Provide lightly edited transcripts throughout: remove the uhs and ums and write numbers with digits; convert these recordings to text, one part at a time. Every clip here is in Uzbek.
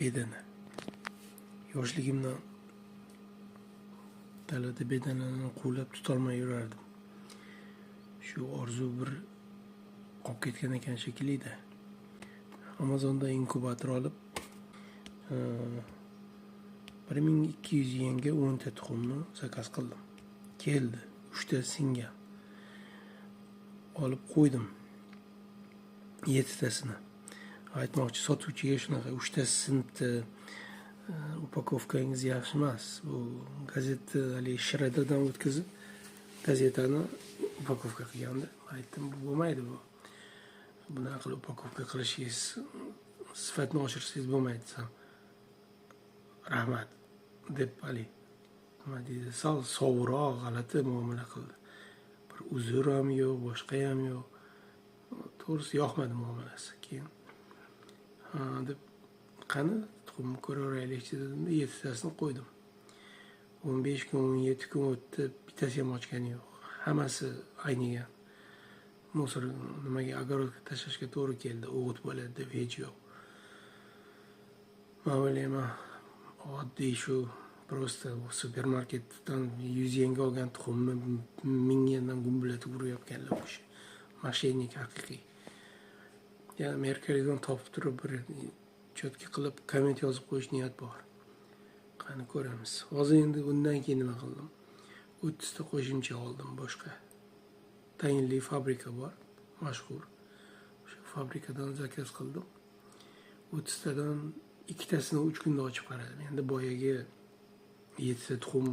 Bedana. Yoshligimdan dalada bedanalarni quvlab tutolmay yurardim. Shu orzu bir qolib ketgan ekan shekilli-da. Amazonda inkubator olib 1200 yenga 10 ta tuxumni zakaz qildim. Keldi, 3 ta singan. Olib qo'ydim 7 tasini. Aytmoqchi, sotuvchiga shunaqa 3 tasi sinibdi, upakovkangiz yaxshi emas. Bu gazetni haligi shredderdan o'tkazib, gazetani upakovka qilgandi. Aytdim, bu bo'lmaydi bu. Bunaqa qilib upakovka qilishingiz, sifatni oshirsangiz bo'lmaydi desam, rahmat deb haligi nima deydi, sal sovuqroq, g'alati muomala qildi. Bir uzr ham yo'q, boshqa ham yo'q. To'g'risi yoqmadi muomalasi. Keyin ha deb, qani tuxumni ko'raveraylikchi dedimda, 7 tasini qo'ydim. 15 kun, 17 kun o'tdi, bittasi ham ochgani yo'q. Hammasi aynigan. Musor nimaga огородga tashlashga to'g'ri keldi, o'g'it bo'ladi deb hech yo'q. Men o'ylayman, oddiy shu просто supermarketdan 100 yenga olgan tuxumni 1000 yendan gumbulatib urayotganlar o'sha. Mошенник haqiqiy. Yana Mercury'dan topib turib bir cho'tki qilib komment yozib qo'yish niyat bor. Qani ko'ramiz. Hozir endi undan keyin nima qildim? 30 ta qo'shimcha oldim boshqa. Tayinli fabrika bor, mashhur. O'sha fabrikadan zakaz qildim. 30 tadan 2tasini 3 kunda ochib qaradim. Endi boyagi 7 ta tuxum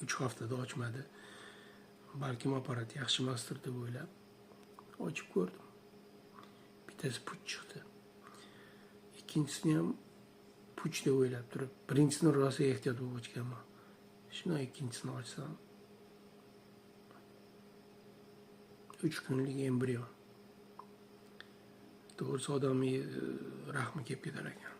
3 haftada ochmadi. Balkim apparat yaxshi emasdir deb o'ylab ochib ko'rdim. Bittasi puch chiqdi. Ikkinchisini ham puch deb o'ylab turib, birinchisini rosa ehtiyot bo'lib ochganman. Shundan ikkinchisini ochsam 3 kunlik embrion. To'g'risi odamni rahmi kelib ketar ekan.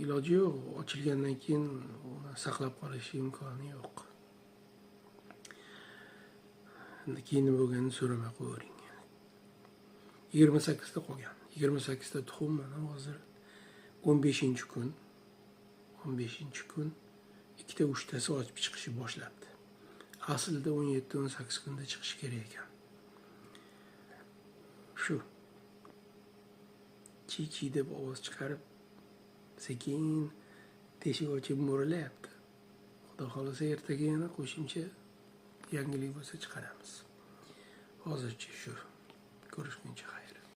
Iloji yo'q, ochilgandan keyin uni saqlab qolish imkoni yo'q. Endi keyin nima bo'lganini so'ramay qo'yavering. 28 ta qolgan. 28 ta tuxum mana hozir 15-kun. 15-kun 2ta 3 tasi ochib chiqishni boshlabdi. Aslida 17-18 kunda chiqishi kerak ekan. Shu. Chi-chi deb ovoz chiqarib sekin teshik ochib mo'ralayapti. Xudo xolasa ertaga yana qo'shimcha yangilik bo'lsa chiqaramiz. Hozircha shu. Ko'rishguncha xayr.